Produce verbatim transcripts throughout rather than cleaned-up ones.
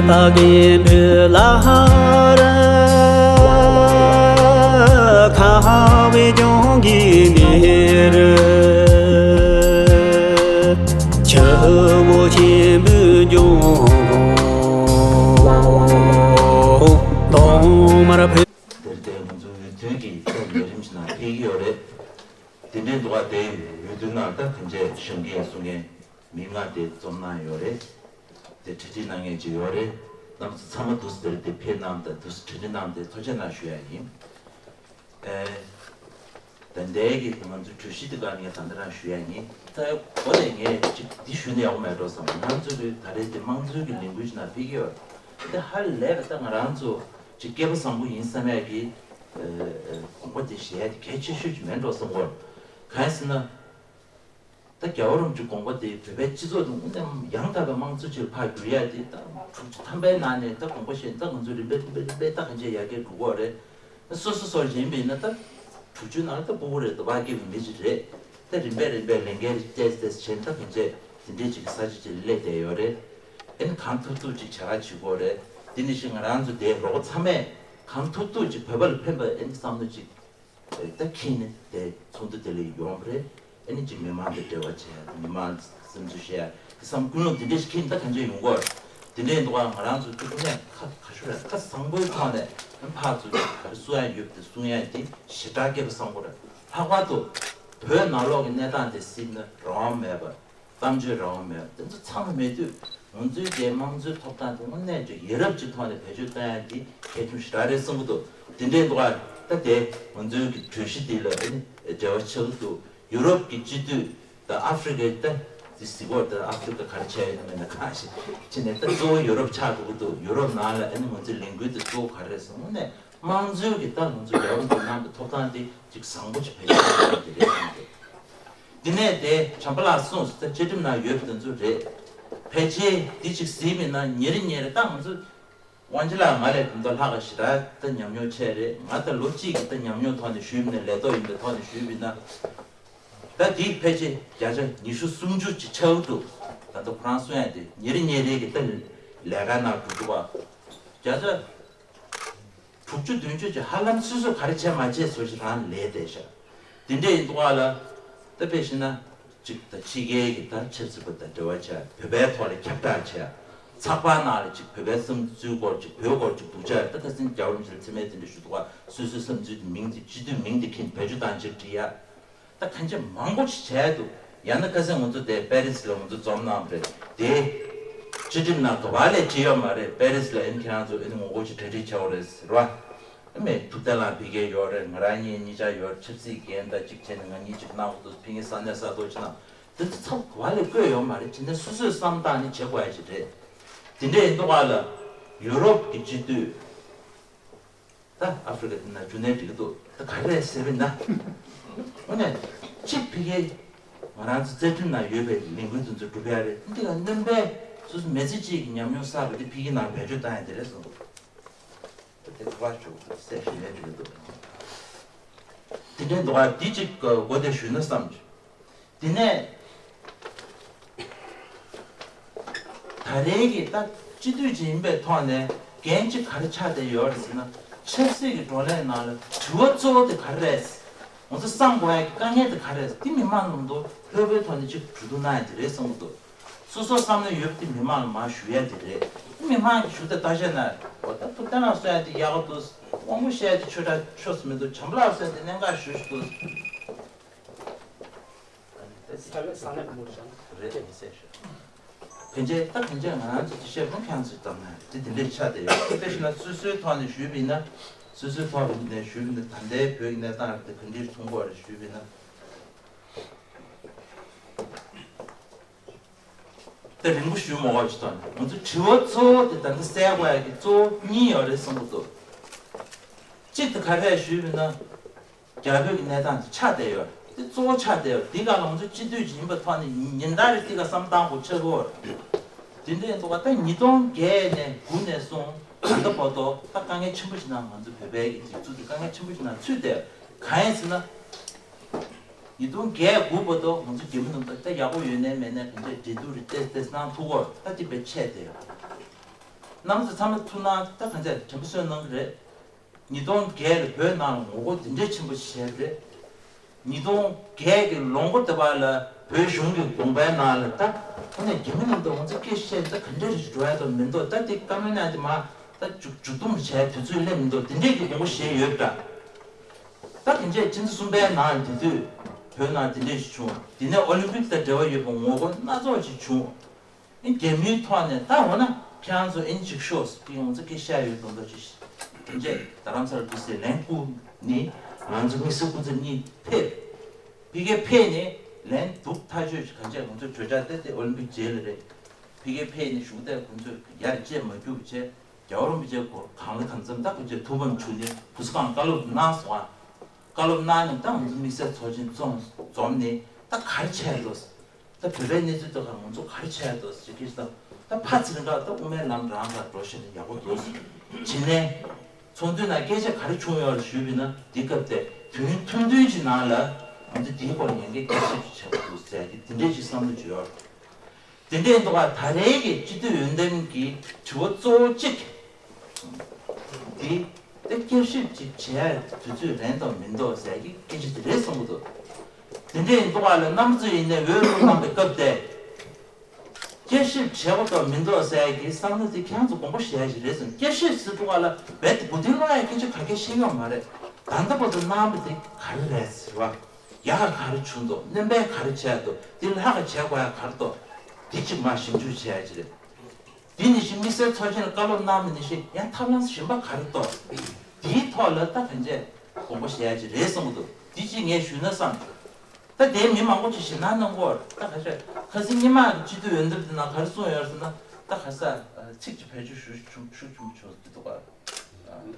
ད་གིན་བུ་ལ་ཧ་ར་ཁ་བའི་ལྗོངས་ཀྱི་གནས་རུ། ཆུ་བོ་ཆེན་པོའི་ལྗོངས་གོང་གཏོང་མར་ཕེབས། དེར་བརྟེན་ང་ཚོ་འོས་བསྡུ་གི་ཐད་ལས་རིམ་ཞིག་ནང་ཕེབས་ཀྱི་ཡོད་རེད། དེ་འདྲའི་འདུག་ག་དེ་འོས་བསྡུ་ནང་ད་གང་བྱས་ཞུ་མཁན་གསུང་མཁན་མི་ལྔ་དེ་འཛོམས་གནང་ཡོད་རེད། དེ་གྲ་སྒྲིག་གནང་མཁན་ཅིག་ཡོད་རེད། རྣམ་པ་ཚོ་ཚང་མ་འདུག་སེ་དེར་དེ་ཕེབས་གནང་དང་འདུག་སེ་གྲ་སྒྲིག་གནང་དེ་ཐུགས་རྗེ་གནང་ཞུ་ཡ་ཡིན། ཨེ། ད་ལྟའི་གི་ང་ཚོ་གྲོས་གཞི་དེ་ག་ནས་ད་ལྟ་རང་ཞུ་ཡ་ཡིན། ད་འོ་དེ་ངས་ཅིག་འདི་ཞུས་ན་ཡག་པོ་མེད་འགྲོ་བསམ། ང་ཚོ་གི་ད་རེས་དེ་དམངས་གཙོའི་གི་ལས་འགུལ་ཅིག་ནང་ཕེབས་ཀྱི་ཡོད། དེ་ཧ་ལས་པ་ད་ང་རང་ཚོ་ཅིག་སྐལ་པ་བཟང་པོ་ཡིན་བསམ་ཡ་གི་ཨེ་ཨེ་དགོངས་པ་དེ་བཞེས་ཡ་དེ་གལ་ཆེ་ཤོས་ཅིག་མེད་འགྲོ་བསམ་གོ། གང་ཡིན་ཟེར་ན། ད་རྒྱལ་བ་རིན་པོ་ཆེའི་དགོངས་པ་དེ་བོད་པའི་སྤྱི་ཚོགས་དེ་དངོས་གནས་ཡང་དག་པའི་དམངས་གཙོ་ཅིག་ལ་ཕར་བསྒྱུར་ཡ་དེ་ད་དྲུག་ཅུ་ཐམ་པའི་ནང་ནས་ད་དགོངས་པ་བཞེས་ད་ང་ཚོ་རིམ་པས་རིམ་པས་རིམ་པས་ད་གང་བྱས་ཡར་རྒྱས་འགྲོ་གི་ཡོད་རེད། སོ་སོ་སོ་གཞན་པ་ཡིན་ན་ད་དྲུག་ཅུའི་ནང་ལ་ད་སྤུ་གུ་རེད། འདོད་པ་སྐྱེས་པའི་མི་ཅིག་རེད། ད་རིམ་པས་རིམ་པས་ལས་འགན་བལྟས་བལྟས་བྱས་ད་གང་བྱས་དེ་འདྲའི་ཅིག་ས་ཆ་ཅིག་ལ་སླེབས་བསྡད་ཡོད་རེད། ཨེ་ནི་གང་ཐུབ་ཐུབ་ཅིག་བྱ་ག་བྱེད་དགོས་རེད། དེ་ནི་ཞིག་ང་རང་ཚོ་དེ་རོགས་ཚང་མས་གང་ཐུབ་ཐུབ་ཅིག་བོད་པ་ལ་ཕན་པ་ཨེ་ནི་བསམ་བློ་ཅིག་ད་ཁྱེད་ནི་དེ་ཚོགས་འདུ་དེ་ལ་ཡོང་བ་རེད། ཨ་ནི་ཅིག་མི་མང་དང་འབྲེལ་བ་བྱས། མི་མང་སེམས་ཚུལ་བཤད་ཡ་དེ་བསམ་ཀུན་སློང་དེ་འདྲས་ཤིག་ཁྱེད་ནི་ད་གང་ཅི་ཡོང་གོ། དེ་འདྲས་འདུག་ག་ང་རང་ཚོ་ཐུགས་ཁུར་ནས་ཁ་ཁ་ཤོར་ཡ་ཁ་བཟང་པོའི་ཐོག་ནས་ཕར་ཚུར་ག་རེ་གསུང་ཡ་ཡོད་དེ་གསུང་ཡ་དེ་ཞེ་དྲག་སྐལ་པ་བཟང་པོ་རེད། ལྷག་པར་དུ་བོད་ནང་ལོགས་ཀྱི་གནས་སྟངས་དེ་གཟིགས་ན་རང་དབང་མེད་པ། གཏམ་བརྗོད་རང་དབང་མེད། དེ་ཚོ་ཚང་མ་མེད་དུས་ང་ཚོའི་རྒྱལ་དམངས་གཙོའི་ཐོབ་ཐང་དེ་དངོས་གནས་ཀྱི་ཡ་རབས་ཀྱི་ཐོག་ནས་བེད་སྤྱོད་གཏོང་ཡ་དེ་གལ་ཆུང་ཞེ་དྲག་རེད་བསམ་གྱི་འདུག་དེ་འདྲའི་འདུག་ག་ད་དེ་ང་ཚོའི་གི་གྲོས་གཞི་དེ་ལ་ཨ་ནི་འབྲེལ་བ་ཆགས་ཀྱི་འདུག་ཡུ་རོབ་ཀྱི་སྤྱི་འཐུས་དང་ཨ་ཧྥེ་རི་ཀའི་ད་དེ་གཟིགས་སྐོར་དང་ཨ་ཧྥེ་རི་ཀ་ག་རེ་བྱས་ཡོད་ན་མེད་ན་གང་ཞིག་ཕྱིན་ནས་ད་གཙོ་བོ་ཡུ་རོབ་ཆགས་འགྲོ་གི་འདུག་ཡུ་རོབ་ནང་ལ་ཨ་ནི་ང་ཚོའི་ལས་འགུལ་དེ་གཙོ་བོ་ག་རེ་རེད་ཟེར་དངོས་གནས། དམངས་གཙོའི་གི་ད་ང་ཚོ་རྒྱལ་བ་རིན་པོ་ཆེ་གནང་གི་ཐོབ་ཐང་དེ་ཅིག་བཟང་པོ་ཅིག་བེད་སྤྱོད་གཏོང་དགོས་ཀྱི་རེད་བསམ་གི། དེ་ནས་དེ་བྱམས་པ་ལགས་གསུངས་སོང་། ད་བཅའ་ཁྲིམས་ནང་ཡོད་པ་དེ་ཚོ་རེད། ཕལ་ཆེར་དེ་ཅིག་གཟིགས་པ་ཡིན་ན་ཉིན་རེ་ཉིན་རེ་ད་ང་ཚོ་དབང་ཆ་ལགས་ང་ལས་དེ་འདྲ་ལྷག་ག་ཞེ་དྲག་ད་ཉམས་མྱོང་ཆེ་རེད། ང་ད་ལོ་གཅིག་གི་ད་ཉམས་མྱོང་ཐོག་ནས་ཞུས་པ་ཡིན་ན། ལས་ཐོག་ཡིན་པའི་ཐོག་ནས་ཞུས་པ་ཡིན་ན། ད་དེ་ཕལ་ཆེར་བརྒྱ་ཆ་ཉི་ཤུ་སུམ་ཅུ་ཅིག་ཆགས་འདུག་ད་ལྟ་ཁོ་རང་གསུང་ཡ་དེ་ཉིན་རེ་ཉིན་རེ་གི་ད་ལས་ཀ་ནང་འགྲོ་འདུག་བ། བརྒྱ་ཆ་དྲུག་ཅུ་བདུན་ཅུ་ཅིག་ཧ་ལམ་སོ་སོས་ག་རེ་བྱས་མ་བྱས་བཟོ་ཞིག་རང་ལས་བསྡད་ཤག་དེ་འདྲས་ཡིན་འདུག་ག་ལ། ད་དཔེ་བཞག་ན་ཅིག་ད་ཕྱི་རྒྱལ་གྱི་ད་ཆབ་སྲིད་པ་དང་འབྲེལ་བ་བྱས། བོད་པའི་ཐོག་ལ་ཁྱབ་བསྒྲགས་བྱས། ཚགས་པར་ནང་ལ་ཅིག་བོད་པའི་བསམ་ཚུལ་སྐོར་ཅིག་བོད་སྐོར་ཅིག་སྡུག་ཅག་ད་ཁ་སང་རྒྱལ་བ་རིན་པོ་ཆེ་ལ་མཚན་སྨད་དེ་འདྲ་ཞུ་འདུག་ག་སོ་སོའི་བསམ་ཚུལ་དེ་མིང་དེ་སྤྱི་འཐུས་མིང་དེ་ཁྱེར་བེད་སྤྱོད་བཏང་ཕྱིར་བྲིས་ཡ། ད་གང་ཅི་མང་པོ་ཞིག་བྱས་འདུག་ཡང་ན་ཁ་སང་ང་ཚོ་དེ་པེ་རི་སི་ལ་ང་ཚོ་འཛོམས་གནང་བ་རེད་དེ། སྤྱི་ཁྲིམས་ནང་ག་པར་ལས་བྲིས་ཡོད་མ་རེད། པེ་རི་སི་ལ་ཨེ་ནི་ཁྱེད་རང་ཚོ་ཨེ་ནི་ངོ་རྒོལ་ཅིག་གྲ་སྒྲིག་བྱས་ཡོད་རེད་ཟེར་བ། ཨ་མས་ཐུབ་བསྟན་ལགས་ཕ་གིར་ཡོད་རེད། ང་རང་གཉིས་གཉིས་ཆ་ཡོད་རེད། ཆབ་སྲིད་འགན་ད་གཅིག་བྱས་ནས་ང་གཉིས་གཅིག་གནང་དགོས་འདུག་ཕ་གིར་ས་གནས་ས་ཐོག་ཅིག་གནང་། དེ་ཚོ་ཚབ་ག་པར་ལས་བཀོད་ཡོད་མ་རེད། བྱས་ནས་སོ་སོས་བསམ་བཏང་ནས་བྱེད་དགོས་ཡ་ཅིག་རེད། དེ་འདྲ་ཡིན་འདུག་ག་ལ། ཡུ་རོབ་ཀྱི་སྤྱི་འཐུས། ད་ཨ་ཧྥེ་རི་ཀ་དེ་ན་རྒྱུ་ནས་འགྲིག་གི་འདུག་ད་ག་རེ་རེད་ཟེར་བ་ཡིན་ན། དངོས་གནས་གཅིག་ཕ་གིའི་ང་རང་ཚོ་རྩ་ཁྲིམས་ནང་ཡོད་པའི་ལས་འགུལ་དེ་ཚོ་སྒྲུབ་ཡ་རེད། འདི་ལ་སྣོན་པའི་སོ་སོ་མི་ཚེ་གཅིག་གི་ཉམས་མྱོང་བསགས་པ་དེ་ཕ་གིའི་ནང་བེད་སྤྱོད་བཏང་ཡ་དེ་རེད་གསུངས་འདུག་ད་དེ་ཁ་པར་བྱུང་གསལ་ཞུ་ཡ་འགྲིག་གི་འདུག་དེ་འདྲའི་འདུག་ག་འདི་གཅིག་གོ་བདེ་ཞུས་ན་བསམ་བྱུང་། དེ་ནས་ད་རེས་ཀྱི་ད་སྤྱི་འཐུས་ཅིག་ཡིན་པའི་ཐོག་ནས་འགན་ཅིག་ག་རེ་ཆགས་བསྡད་ཡོད་རེད་ཟེར་ན། ཆབ་སྲིད་ཀྱི་བགྲོ་གླེང་ནང་ལ་དྲི་བ་གཙོ་བོ་དེ་ག་རེ་རེད། ང་ཚོ་བསམ་དགོས་ཡ་གི་དཀའ་ངལ་དེ་ག་རེ་རེད། དེ་མི་མང་ནང་དུ་ལྷོད་པོའི་ཐོག་ནས་ཅིག་གྲོས་བསྡུར་གནང་ཡ་དེ་རེད་བསམ་གྱི་འདུག་སོ་སོ་བསམ་བློ་ཡོད་པ་དེ་མི་མང་ལ་མར་ཞུ་ཡ་དེ་རེད། མི་མང་གིས་ཞུ་དེ་ལྟ་བཤད་ན་འོ་ད་ཐུབ་བསྟན་ལགས་གསུང་ཡ་དེ་ཡག་པོ་འདུག་དབང་པོ་བཤད་ཡ་དེ་ཆོས་གྲགས་ཆོས་སུ་མི་འདུག་བྱམས་པ་ལགས་གསུང་ཡ་དེ་གནད་འགག་ཞེ་པོ་ཞིག་འདུག་ས་གནས་ས་གནས་མུར་བྱང་རེད་མི་སེར་ཞིག་གན་ཆེ་ད་གན་ཆེ་ང་རང་ཚོ་དེ་བཤད་ཁོང་ཁྱང་ཚོས་བཏང་ན་དེ་དེ་འདྲས་ཆགས་བསྡད་ཡོད། དེ་བྱས་ན་སོ་སོའི་ཐོག་ནས་ཞུས་པ་ཡིན་ན། སོ་སོའི་ཐོག་ནས་ཞུས་པ་ཡིན་ན་ད་ལྟའི་བོད་ཀྱི་གནས་སྟངས་རེད། དེ་ག་འདྲས་མཐོང་གི་ཡོད་རེད་ཞུས་པ་ཡིན་ན། དེ་རིང་པོ་ཞུ་མ་དགོས་ཀྱི་ཐོག་ནས་ང་ཚོ་དྲི་བ་གཙོ་བོ་དེ་ད་ལྟ་སེལ་དགོས་ཡ་གི་གཙོ་བོ་གཉིས་ཡོད་རེད་བསམ་གྱི་འདུག་གཅིག་དེ་ག་རེ་ཞུས་པ་ཡིན་ན། རྒྱ་བོད་ཀྱི་གནས་སྟངས་དེ་ཆགས་བསྡད་ཡོད་རེད། དེ་གཙོ་བོ་ཆགས་བསྡད་ཡོད་རེད། དེ་ག་ལ་ང་ཚོ་སྤྱི་འཐུས་ཅིག་ཡིན་པའི་ཐོག་ནས་ཉིན་ལྟར་རེ་དེ་ག་བསམ་བཏང་དགོས་ཆགས་ཀྱི་ཡོད་རེད། དེ་འདྲའི་འདུག་ག་ད་ཉིས་སྟོང་བརྒྱད་ནས་དགུ་ནས་བཟུང་ད་ལྟ་བར་དུ་ད་དཀའ་ངལ་ཆེན་པོ་ཞིག་ནང་ང་ཚོ་བོད་པའི་གི་སྒྲིག་འཛུགས་དེ་དཀའ་ངལ་ཆེན་པོ་ཞིག་ནང་ཚུད་བསྡད་ཡོད། གང་ཡིན་ཟེར་ན། ཉིས་སྟོང་བརྒྱད་དགུ་བར་དུ་ང་ཚོ་རྒྱ་མི་ནང་ད་ད་ཡག་པོ་ཡོད་ནའི་མེད་ནའི་གང་ཅི་འབྲེལ་གཏུག་རེ་ཏོག་ཙམ་གནང་ཐུབ་ཀྱི་ཡོད་རེད། ད་དེ་དཔེ་ཆད་བསྡད་ཡོད། རྣམ་ཚོ་ཚང་མ་ཐུགས་སྣང་ད་ག་ཚད་དྲན་པ་གསོས་གནང་གི་རེད། ཉིས་སྟོང་བརྒྱད་ལ་བོད་ནང་ལ་ངོ་རྒོལ་འདི་འདྲས་ཆེན་པོ་བྱས་རེད། ཉིས་སྟོང་བརྒྱད་ཀྱི་ལོ་མགོ་དེ་བར་ལ་བོད་གཞུང་གི་དགོངས་པའི་ནང་ལ་ད་ཁོ་ནས་རྒྱ་མི་ནང་དུ་ང་ཚོ་སྐད་བཤད་ད་ག་འདྲས་རེ་འགྲོ་ཡ་དང་མི་འདུག་ད་དེ་བཀའ་མོལ་གནང་དེ་མ་ད་མཇུག་མཇུག་སྡོམ་བྱས་དུས་ཚོད་སླེབས་མི་འདུག་དེ་འདྲས་ཀྱི་དགོངས་པ་བཞེས་ཡོད་འདྲ། ད་དེ་འདྲས་ཕྱི་ཟླ་གསུམ་པའི་ནང་དེ་དུས་བོད་ནང་དེ་འདྲས་ཞིག་བྱུང་། དེ་ནས་ཨོ་ལིམ་པིག་དང་འབྲེལ་བ་ཡོད་པ་ངོ་རྒོལ་སྣ་ཚོགས་ཅིག་བྱུང་། ཨིན་རྒྱ་མིའི་ཐོག་ནས་ད་འོ་ན་ཁྱེད་རང་ཚོ་ཨིན་ཅིག་ཤོག་ཟེར་ཡོང་ཚེ་སྐད་ཤ་ཡོད་མདོག་མདོག་ཅིག་དེ་འདྲས་རྡ་རམ་ས་ལ་དུ་སེ་ལན་བསྐུར་ནི་ང་ཚོ་དམིགས་བསལ་སྐུ་ཚབ་གཉིས་ཕེབས། ཕ་གིར་ཕེབས་ནས་ལན་སྡུག་ཐག་ཆོད་ཅིག་གང་བྱས་ང་ཚོ་གྲོས་འཆར་དེ་དེ་ཨོ་ལིམ་པིག་རྗེས་ལ་རེད། ཕ་གིར་ཕེབས་ནས་བཞུགས་དེ་ཁོང་ཚོས་ཡར་བཅད་མ་རྒྱུག་བྱས། རྒྱལ་བ་རིན་པོ་ཆེ་སྐོར་གང་ལ་གང་འཚམ་ད་ཁོ་ཚོས་ཐུགས་ཕམ་བྱུང་ནས་བུ་སྐང་བཀའ་སློབ་གནང་སོང་ཨ། བཀའ་སློབ་གནང་ནས་ད་ང་ཚོ་དམིགས་བསལ་ཚོགས་ཆེན་འཛོམས་འཛོམས་ནས་ད་ག་རེ་བྱས་འདུག་ད་བོད་པའི་གནས་ཚུལ་ཐོག་ཁ་ང་ཚོ་ག་རེ་བྱས་འདུག་ཟེར་གྱི་ད་ད་ཕ་ཚིར་འགག་ད་དབུ་མའི་ལམ་རང་ག་འགྲོ་ཤེས་ནས་ཡག་པོ་འདུག་བྱས་ནས་ཚོགས་འདུའི་ནང་སྐད་ཆ་ག་རེ་བྱུང་ཡོད་ལ་ཞུས་པ་ཡིན་ན་འདི་སྐབས་དེ་དུས་ཡུན་ཐུང་ཐུང་གི་ནང་ལ་ང་ཚོ་འདིའི་སྐོར་ལ་ཡང་བསྐྱར་བསྐྱར་ཞིབ་བྱེད་དགོས་འདུག་ཟེར་གྱི་དེ་འདྲའི་ཅིག་བསམ་བློ་བྱོས། དེ་འདྲའི་འདུག་ག་ད་རེས་ཀྱི་སྤྱི་འཐུས་འོས་འདེམས་ཀྱི་དྲི་བ་གཙོ་བོ་གཅིག་འདི་དེ་བསྐྱར་ཞིབ་ཅིག་བྱས་དུས་ཚོད་རན་དང་མི་འདུག་ཟེར་གྱི་སྐད་ཆ་དེ་རེད་གསུང་གི་འདུག་དེ་འདྲའི་འདུག་ག་ལ་རྣམ་པ་ཚོ་ཡིན་ནའི་འོས་བླུགས་གནང་བའི་སྐབས་དེ་བསྐྱར་ཞིབ་བྱས་པ་དང་མི་འདུག་ཟེར་གྱི་བསམ་བློ་དེ་ཁྱེད་རང་ཚོ་དགོངས་པ་བཞེས་ཡ་ཞིག་རེད་གསུངས། བསྐྱར་ཞིབ་ཟེར་འདུག་ག་ལ་རྦད་དེ་མགོ་རྟིང་སློག་ཡ་སྐད་ཆ་ག་གེ་བཤད་ཡོད་མ་རེད། ད་ལྟ་བར་དུ་གནང་བ་དེ་ག་རེ་རེད་ཟེར་བ། ཡག་ག་རེ་བྱུང་འདུག་སྣོན་པ་ག་རེ་བྱས་འདུག་འདི་ལྷག་ག་བྱས་དགོས་ཡ་ག་རེ་འདུག་འདི་གཅིག་མ་ཞིབ་འཇུག་བྱས་ཡ་ཅིག་རེད། འདི་ནི་ཞིག་དམིགས་བསལ་ཚོགས་ཆེན་ལ་བཀའ་སློབ་གནང་མི་ནི་ཞིག་ཡང་ཐབས་ལམ་གཞན་པ་ག་རེ་འདུག་འདིའི་ཐོག་ལ་ད་གང་བྱས་དགོངས་པ་བཞེས་ཡ་ཅིག་རེད་གསུང་གི་འདུག་འདི་གཅིག་ངས་ཞུས་ན་བསམ། ད་དེའི་མི་མང་པོ་ཅིག་ཞིབ་གནང་གནང་གི་ཡོད་རེད། ད་ག་ཤེད་ཁ་སང་སྔོན་མ་གི་སྤྱི་འཐུས་འོས་འདེམས་དེ་ནང་ག་རེ་གསུངས་ཡོད་རེད་ཟེར་ན། ད་ག་ས་ཚིག་ཅིག་བེད་སྤྱོད་ཞུ་ཤུགས་ཆེན་པོ་བྱུང་འདུག་ག་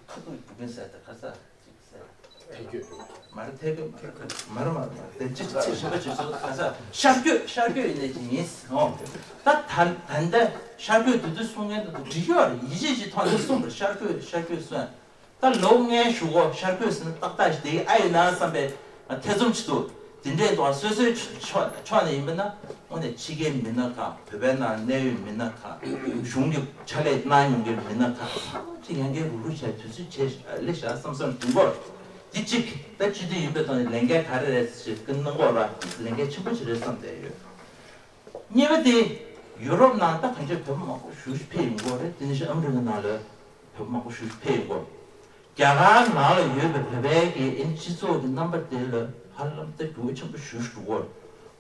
ཁ་ཐུག་འགྲོ་གིན་ཟེར་ད་ག་ས་ཅིག་ཟེར། ཐལ་འགྱུར། མ་རེད་ཐལ་འགྱུར་མ་རེད། མ་རེད་མ་རེད་མ་རེད། དེ་ཅི་ཅི་ཞིག་ཅི་ཞིག་ཁ་ས་ཤར་བསྐྱོད་ཤར་བསྐྱོད་ཡིན་ནས་ཅི་ཡིན་ཟེར་འོང་། ད་ད་ད་ལྟ་ཤར་བསྐྱོད་དུས་དུས་གསུང་མཁན་དུ་འགྲིག་ཡོད་རེད། ཡིད་ཆེས་ཅིག་ཐོག་ནས་གསུངས་པ་ཤར་བསྐྱོད་ཤར་བསྐྱོད་གསུང་། ད་ལོ་ལྔའི་གཞུག་གུ་ཤར་བསྐྱོད་ཟེར་ན་ཏག་ཏག་ཞིག་དེ་ཨ་ཡོད་ན་བསམ་པའི་ཐེ་ཚོམ་ཅིག་འདུག་དེ་འདྲའི་འདུག་སོ་སོའི་ཕྱོགས་ཕྱོགས་ནས་ཡིན་པ་ན་དངོས་གནས་ཕྱི་རྒྱལ་མི་སྣ་ཁག་བོད་པའི་ནང་གནད་ཡོད་མི་སྣ་ཁག་གཞུང་གི་ཕྱག་ལས་གནང་ཡོང་མཁན་མི་སྣ་ཁག་ཚང་མ་ཅིག་ཡང་བསྐྱར་རུག་རུག་བྱས་དུས་ཚོད་ཆེ་ལེ་ཤ་བསམ་བསམ་འདུག་གོ། འདི་གཅིག་ད་སྤྱི་འཐུས་ཡིན་པའི་ཐོག་ནས་ལས་འགན་ག་རེ་རེད་ཞེས་ཀུན་གནང་གོ་ར་ལས་འགན་ཆེན་པོ་ཞིག་རེད་བསམ་བསྡད་ཡོད། གཉིས་པ་དེ་ཡུ་རོབ་ནང་ད་གང་ཅི་བོད་པ་མང་པོ་ཞེ་པོ་ཅིག་ཕེབས་ཡོང་གི་ཡོད་རེད། དེ་ནས་ཨ་མི་རི་ཀ་ནང་ལ་བོད་པ་མང་པོ་ཞེ་པོ་ཅིག་ཕེབས་ཡོང་གི་ཡོད། རྒྱ་གར་ནང་ལ་ཡོད་པའི་བོད་པའི་གི་ཨེ་སྤྱི་ཚོགས་ཀྱི་རྣམ་པ་དེ་ལ་ཧ་ལམ་ད་འགྱུར་བ་ཆེན་པོ་ཞེ་པོ་ཅིག་འགྲོ་གི་ཡོད་རེད།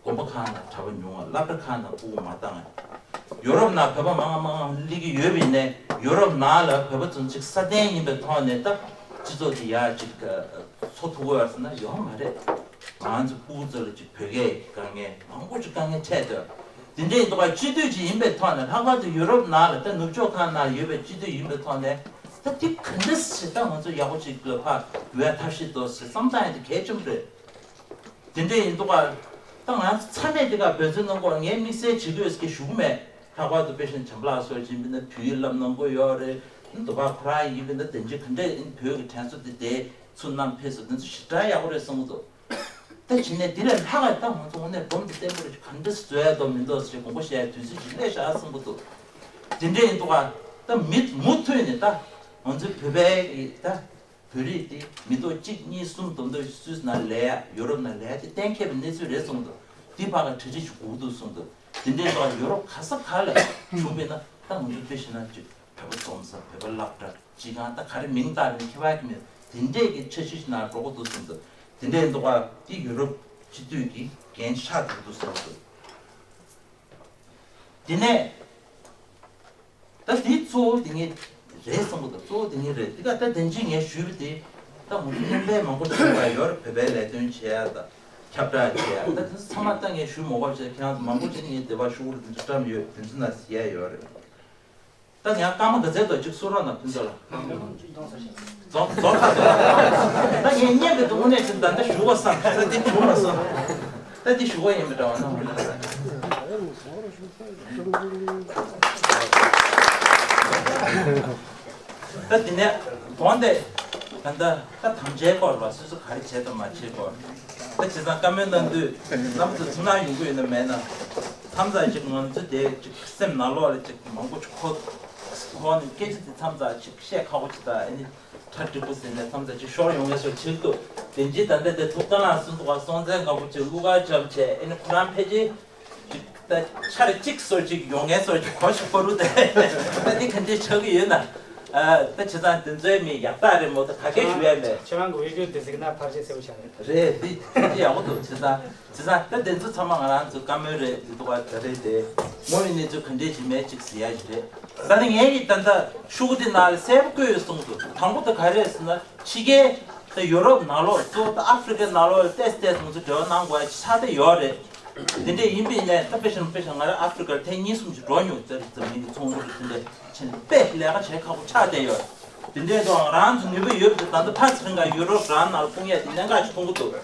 དགོན་པ་ཁག་ནང་གྲྭ་པ་ཉུང་བ། སློབ་གྲྭ་ཁག་ནང་ཕྲུ་གུ་མ་འདང་བ། ཡུ་རོབ་ནང་བོད་པ་མང་མང་མང་སླེབས་ཀྱི་ཡོད་པ་ཡིན་ནའི་ཡུ་རོབ་ནང་ལ་བོད་པ་ཚོ་ཅིག་སྲ་བརྟན་ཡིན་པའི་ཐོག་ནས་ད་སྤྱི་ཚོགས་དེ་ཡར་ཅིག་འཚོ་ཐུབ་ཀྱི་ཡོད་ཟེར་ན་ཡོད་མ་རེད། ང་ཚོ་ཕྲུ་གུ་ཚོ་ལ་ཅིག་བོད་སྐད་ཀྱི་དཀའ་ངལ་མང་པོ་ཅིག་དཀའ་ངལ་འཕྲད་འདུག་དེ་འདྲའི་འདུག་ག་སྤྱི་འཐུས་ཅིག་ཡིན་པའི་ཐོག་ནས་ལྷག་པར་དུ་ཡུ་རོབ་ནང་ལ་ད་ནུབ་ཕྱོགས་ཁག་ནང་ཡོད་པའི་སྤྱི་འཐུས་ཡིན་པའི་ཐོག་ནས་ད་དེ་ག་འདྲ་ཞིག་ད་ང་ཚོ་ཡག་པོ་ཅིག་ལ་ཕར་འགྱུར་ཡ་ཐབས་ཤེས་འདུག་ཟེར་བསམ་བཏང་ཡ་དེ་གལ་ཆེན་པོ་རེད། དེ་འདྲ་ཡིན་འདུག་ག་ད་ང་ཚོ་ཚང་མས་དེ་ག་འབད་བརྩོན་གནང་དགོས། ངས་དམིགས་བསལ་བྱེད་དགོས་ཟེར་གྱི་ཞུ་གི་མེད། ལྷག་པར་དུ་དཔེ་བཞིན་བྱམས་པ་ལགས་སོགས་ཡིན་པ་ན་བོད་ཡིག་བསླབ་གནང་དགོས་ཡོད་རེད། འདུག་ག་ཁོ་རང་ཡིན་པ་ན་དེ་འདྲ་ག་འདྲ་ཡིན་བོད་ཀྱི་དྲན་གསོ་དེ་དེ་ཚུར་བསྣམས་ཕེབས་སོང་། དེ་ཚོ་ཞེ་དྲག་ཡག་པོ་རེད་བསམ་གྱི་འདུག་ད་བྱས་ནས་འདི་ལས་ལྷག་ག་ད་ང་ཚོ་དངོས་གནས་སྒྲོམ་དེ་བརྟན་པོ་རེ་ག་འདྲ་བཟོ་ཡ་འདུག་མི་འདུག་ཟེར་དགོངས་པ་བཞེས་ཡ་དུས་ཚོད་ཅིག་སླེབས་ཤག་བསམ་གྱི་འདུག་དེ་འདྲ་ཡིན་འདུག་ག་ད་མི་མུ་མཐུད་ནས་ད་ང་ཚོའི་བོད་པའི་གི་ད་བོད་རིགས་དེ་མི་ཐོག་གཅིག་གཉིས་གསུམ་བསྡོམས་ཐོག་སུད་སི་ནང་ལས་ཡ་ཡུ་རོབ་ནང་ལས་ཡ་དེ་གཏན་འཁེལ་བའི་གནས་ཚུལ་རེད་གསུངས་འདུག་དེ་བར་ག་གྲ་སྒྲིག་ཞིག་དགོས་འདུག་གསུངས་འདུག་དེ་འདྲའི་ཐོག་ཡུ་རོབ་ག་ས་ག་ལ་བྱུང་བས་ན་ད་ང་ཚོ་དཔེ་བཞིན་ན་ཅིག་བོད་པ་འཛོམས་ས་བོད་པ་སློབ་གྲྭ་སྤྱི་ཁང་ད་ག་རེ་མིང་བཏགས་ནས་ཁྱད་པར་གྱི་མེད། དེ་འདྲས་ཀྱི་འཆར་གཞི་ཞིག་ནང་འགྲོ་གི་འདུག་གསུངས་འདུག་དེ་འདྲས་འདུག་ག་དེ་ཡུ་རོབ་སྤྱི་འཐུས་ཀྱི་འགན་ཆགས་འགྲོ་གི་འདུག་གསུངས་འདུག་དེ་ནས་ད་དེ་གཙོ་བོ་དེ་ངས་རེད་གསུངས་གི་འདུག་གཙོ་བོ་དེ་ངས་རེད། དེ་ག་ད་དེ་འདྲས་ངས་ཞུས་པ་དེ་ད་ངོ་སྤྲོད་སྣོན་པ་མང་པོ་བྱུང་བ་ཡོད་རེད། བོད་པའི་ལས་དོན་བྱེད་ཡ་ད་ཁྱབ་བསྒྲགས་བྱེད་ཡ་ད་དེ་ཚོ་ཚང་མ་ད་ངས་ཞུ་མ་དགོས་བྱས་ཁྱེད་རང་ཚོ་མང་པོ་ཅིག་ངས་དེ་བ་ཤོག་བུ་དེ་ཚོ་བཀྲམ་ཡོད། དེ་ཚོ་ན་ཟེར་ཡ་ཡོད་རེད། ད་ངས་སྐར་མ་ག་ཚད་དོ་ཅིག་གསུང་རོགས་གནང་ཕུན་ཚོགས་ལགས། རྫོང་རྫོང་ཁ་ད་ངས་བརྙན་གྱི་དུ་དངོས་གནས་ཅིག་ད་ལྟ་ཞུ་བ་བསམ། ད་འདི་ཞུ་བ་བསམ། ད་འདི་ཞུ་བ་ཡིན་པ་འདྲ་བ་ན། ད་འདི་ནས་དགོངས་ཏེ་ད་ལྟ་ད་དམ་བཅའི་སྐོར་ལ་སོ་སོ་ག་རེ་བྱས་དང་མ་བྱས་སྐོར། ད་བྱས་ཙང་བཀའ་མོལ་གནང་དུས་རྣམ་པ་ཚོ་ཐུགས་སྣང་ཡོང་གི་ཡོད་ན་མེད་ན། མཚམས་མཚམས་ཅིག་ང་ཚོ་དེ་ཅིག་སེམས་ནང་ལོགས་ལ་ཅིག་མང་པོ་ཅིག་འཁོར། ཐོག་ནས་སྐད་ཆ་དེ་མཚམས་ཚ་ཅིག་བཤད་ཁག་པོ་ཅིག་དང་ཨ་ནི་གྲ་འགྲིག་པོ་ཟེར་ནས་མཚམས་ཚ་ཅིག་ཤོར་ཡོང་ངེས་སོ་ཅིག་འདུག་དེ་འཇིག་ད་ལྟ་དེ་ཐུགས་དམ་ལ་སུན་ཐུག་པ་སྲོང་བཙན་སྒམ་པོ་ཅིག་གླུ་གར་འཆམ་བྱས་ཨ་ནི་ཁོ་རང་ཕལ་ཆེར་ཅིག་ད་ཆར་གཅིག་སོར་ཅིག་ཡོང་ངེས་སོར་ཅིག་གོ་ཞིག་པོ་རུ་དེ་ད་འདི་ག་འདྲས་ཆགས་ཀྱི་ཡོད་ན། ད་བྱས་ཙང་དེ་ཚོའི་མི་ཡག་རྟགས་རེད་མོ། ད་ག་གེ་ཞུ་ཡ་མེད། ཁྱེད་རང་གི་བི་ཌི་ཡོ་དེ་གཟིགས་ན་ཕལ་ཆེར་གསལ་པོ་ཆགས་རེད། རེད། འདི་འདི་ཡག་པོ་འདུག་བྱས་ཙང་། བྱས་ཙང་ད་དེ་ཚོ་ཚང་མ་ང་རང་ཚོ་བཀའ་མོལ་རེད། འདི་ཐོག་ག་ད་རེད་དེ། ངོ་མའི་གནས་ཚུལ་ག་འདྲས་ཅིག་མེད་ཅིག་ཟེར་ཡ་ཞིག་རེད། ད་ནི་ངས་ཀྱི་ད་ལྟ་ཤོག་གུ་འདི་ནང་ལ་གསལ་པོ་བཀོད་ཡོད་གསུངས་འདུག་དང་པོ་ད་ག་རེད་ཟེར་ན་ཕྱི་རྒྱལ་ད་ཡུ་རོབ་ནང་ལོགས་གཙོ་བོ་ད་ཨ་ཧྥི་རི་ཀའི་ནང་ལོགས་ལ་ཏོག་ཙམ་ཏོག་ཙམ་ང་ཚོ་འབྲེལ་བ་གནང་དགོས་ཡ་ཆགས་བསྡད་ཡོད་རེད། དེ་འདྲས་ཡིན་པའི་ནས་ད་དཔེ་བཞིན་དཔེ་བཞིན་ང་རང་ཨ་ཧྥི་རི་ཀར་ཐེངས་གཉིས་གསུམ་ཞིག་འགྲོ་མྱོང་། ད་རེས་འཛམ་གླིང་གི་ཚོང་འགྲུལ་དེ་འདྲས་ཕྱིན་དཔེ་ལས་ཀ་བྱེད་ཁག་པོ་ཆགས་བསྡད་ཡོད། དེ་འདྲས་དང་རང་ཚོ་ནུས་པ་ཡོད་པ་དེ་ད་ལྟ་ཕར་ཚུར་འགའ་ཡུ་རོབ་རང་ནང་ལ་སྤུངས་ཡས་དེ་གནད་འགག་ཅིག་མཐོང་གི་འདུག་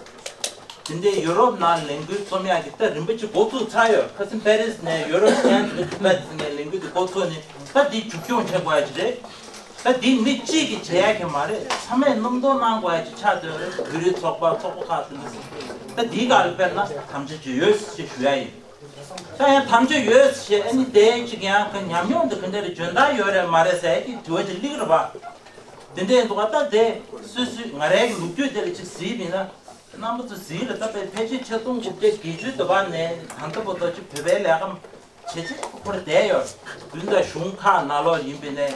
དེ་འདྲས་ཡུ་རོབ་ནང་ལས་འགུལ་རྩོམ་ཡག་གི་ད་རིམ་པ་ཅིག་འགོ་བཙུགས་ཚར་ཡོད། ཁ་སང་པེ་རིས་ནས་ཡུ་རོབ་ཡན་དེ་འདྲ་ཐུག་པ་དེ་ནས་ལས་འགུལ་དེ་འགོ་བཙུགས་ནས་ད་འདི་མཇུག་སྐྱོང་བྱེད་དགོས་ཡ་ཅིག་རེད། ད་འདི་མི་གཅིག་གིས་བྱེད་ཡ་གི་མ་རེད། ཚང་མས་སྣུམ་འདོར་གནང་དགོས་ཡ་ཅིག་ཆགས་བསྡད་རེད། བོད་རིགས་ཚོགས་པ་ཚོགས་པ་ཁག་དེ་འདྲ་ད་འདིའི་སྒང་ལ་དཔེར་ན་དམ་བཅའ་ཅིག་ཡོད་ཅེས་ཞུ་ཡ་ཡིན། ད་ཡང་དམ་བཅའ་ཡོད་ཞེས་ཨ་ནི་དེ་ཅིག་ཡང་གི་ཉམས་མྱོང་དེ་ག་འདྲ་རེ་འཇོན་ཐང་ཡོད་རེད་མ་རེད་ཟེར་གྱི་དྲི་བ་ཅིག་སླེབས་རེད་པ། དེ་འདྲའི་འདུག་ག་ད་དེ་སོ་སོའི་ང་རའི་གི་ལོ་རྒྱུས་དེ་ལ་ཅིག་གཟིགས་པ་ཡིན་ན་རྣམ་པ་ཚོ་གཟིགས་རེད། ད་དཔེ་ཕལ་ཆེར་ཆིག་སྟོང་དགུ་བརྒྱ་བརྒྱད་ཅུ་དུ་བ་ནས་ད་ལྟ་བར་དུ་ཅིག་བོད་པའི་ལས་ཀ་བྱེད་ཆེད་ཁོ་ར་བསྡད་ཡོད། དུས་ད་གཞུང་ཁག་ནང་ལོགས་ཡིན་པ་ཡིན་ནའི་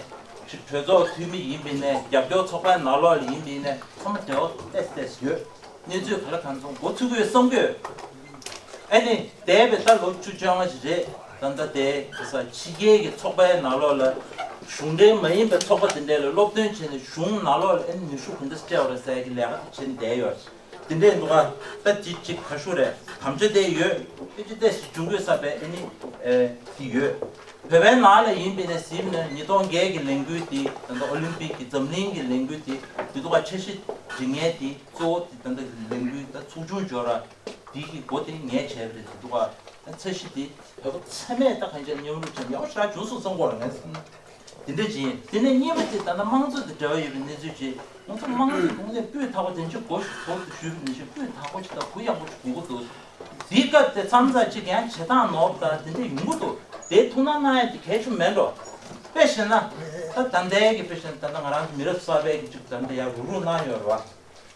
ཅིག་གྲོས་ཚོགས་འཐུས་མི་ཡིན་པ་ཡིན་ནའི་རྒྱབ་སྐྱོར་ཚོགས་པའི་ནང་ལོགས་ལ་ཡིན་པ་ཡིན་ནའི་ཚང་མ་འབྲེལ་བ་ཏོག་ཙམ་ཡོད། གནས་ཚུལ་ག་ལ་གང་འཚམ་འགོ་ཚུགས་ཀྱི་ཡོད་བསམ་གྱི་ཡོད། ཨ་ནི་འདས་པའི་ད་ལོ་བཅུ་བཅོ་ལྔ་ཞིག་རེད། ད་ལྟ་དེ་ག་ས་ཕྱི་རྒྱལ་གྱི་ཚོགས་པའི་ནང་ལོགས་ལ་གཞུང་འབྲེལ་མ་ཡིན་པའི་ཚོགས་པ་དེ་འདྲ་ལ་སློབ་སྟོན་བྱས་ནས་གཞུང་ནང་ལོགས་ལ་ཨ་ནི་ནུས་ཤུགས་ག་འདྲ་སྤྲད་པ་རེད་ཟེར་གྱི་ལས་ཀ་དེ་བྱས་ནས་བསྡད་ཡོད། དེ་འདྲས་འདུག་ག་ད་ཅིག་ཅིག་ག་ཤུ་རེད། དམ་བཅའ་དེ་ཡོད། དེ་ཅི་ཏོག་ཙམ་འབྱུང་དགོས་ས་བས་ཨ་ནི་ཨེ་དེ་ཡོད། བོད་པའི་ནང་ལ་ཡིན་པའི་ནས་ཟིན་ནས་ཉིས་སྟོང་བརྒྱད་ཀྱི་ལས་འགུལ་དེ་ད་ལྟ་ཨོ་ལིམ་པིག་གི་འཛམ་གླིང་གི་ལས་འགུལ་དེ་དེ་འདུག་ག་འཆར་གཞི་སྒྲིག་མཁན་དེ་གཙོ་བོ་དེ་ད་ལྟ་ལས་འགུལ་ད་ཚོགས་ཆུང་འབྱོར་ར་དེ་གི་འགོ་དེ་ངས་བྱས་པ་རེད། དེ་འདུག་ག་ད་འཆར་གཞི་དེ་བོད་པ་ཚང་མས་ད་གང་ཅི་མཉམ་རུབ་བྱས་ཡག་པོ་ཞེ་དྲག་བྱུང་སོང་བསམ་གོ་ར་ངས་བསམ་ན། དེ་འདྲ་ཅིག་ཡིན། དེ་ནས་གཉིས་པ་དེ་ད་ལྟ་དམངས་གཙོ་དང་འབྲེལ་བ་ཡོད་པའི་གནས་ཚུལ་ཅིག་ང་ཚོ་དམངས་གཙོ་དེ་དངོས་གནས་སྤུས་དག་པོ་དེ་ཚོ་གོ་ཞིག་གོ་ཞུས་པ་ནང་བཞིན་སྤུས་དག་པོ་ཞིག་དང་གུ་ཡངས་པོ་ཞིག་དགོས་ཀྱི་འདུག་དེའི་སྐབས་དེ་མཚམས་མཚམས་ཅིག་ཡང་བྱེད་སྟངས་ནོར་བ་དང་དེ་འདྲ་ཡོང་གི་འདུག་དེ་ཐུགས་སྣང་གནང་ཡ་དེ་གལ་ཆེན་མེད་འགྲོ། དཔེ་བཞག་ན་ད་ད་ལྟའི་གི་དཔེ་བཞག་ན་ད་ལྟ་ང་རང་ཚོ་མི་རབས་གསར་པའི་གི་ཅིག་ད་ལྟ་ཡར་རུག་རུག་གནང་ཡོད་རེད་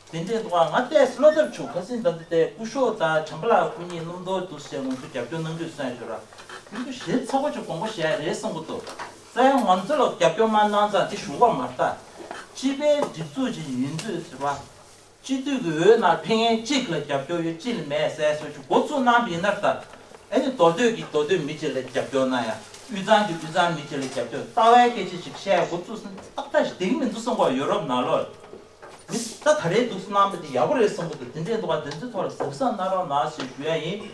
བ། དེ་འདྲའི་འདུག་ག་ང་ཏོག་ཙམ་བློ་འཚབ་བྱུང་། ཁ་སང་ད་ལྟ་དེ་སྐུ་ཞབས་དང་བྱམས་པ་ལགས་སྐུ་ཉིད་སྣུམ་འདོར་འདུག་ཟེར་ང་ཚོ་རྒྱབ་སྐྱོར་གནང་དུས་གསུངས་ཡོད་ར། ཡིན་དུས་ཞེ་ཚ་པོ་ཅིག་དགོངས་པ་བཞེས་ཡ་རེད་བསམ་གྱི་འདུག་ད་ཡང་ང་ཚོ་ལ་རྒྱབ་སྐྱོར་མ་གནང་ཙང་དེ་ཞུ་བ་མ་རེད་ད། སྤྱི་པའི་སྒྲིག་འཛུགས་ཅིག་ཡིན་དུས་ཟེར་བ། སྤྱི་འཐུས་ཀྱི་འོས་ནང་ཕེབས་མཁན་གཅིག་ལ་རྒྱབ་སྐྱོར་ཡོད་གཅིག་ལ་མེད་ཟེར་སོགས་ཀྱི་འགོ་བཙུགས་གནང་བ་ཡིན་ན་ད། ཨ་ནི་མདོ་སྟོད་ཀྱི་མདོ་སྟོད་མི་གཅིག་ལ་རྒྱབ་སྐྱོར་གནང་ཡ། དབུས་གཙང་གི་དབུས་གཙང་མི་གཅིག་ལ་རྒྱབ་སྐྱོར། ལྟ་བའི་སྐད་ཆ་ཞིག་བཤད་ཡ་འགོ་བཙུགས་ཟིན་ཏག་ཏག་ཞིག་བསྡད་ཀྱི་མི་འདུག་བསམ་གོ། ཡོ་རོབ་ནང་ལོགས་མི་ད་ག་རེ་འདུག་སེ་གནང་པ་དེ་ཡག་པོ་རེད་བསམ་གི་འདུག་དེ་འདྲའི་འདུག་ག་དེ་ཚོའི་ཐོག་ལ་གཟབ་གཟབ་གནང་རོགས་གནང་ཞེས་ཞུ་ཡ་ཡིན།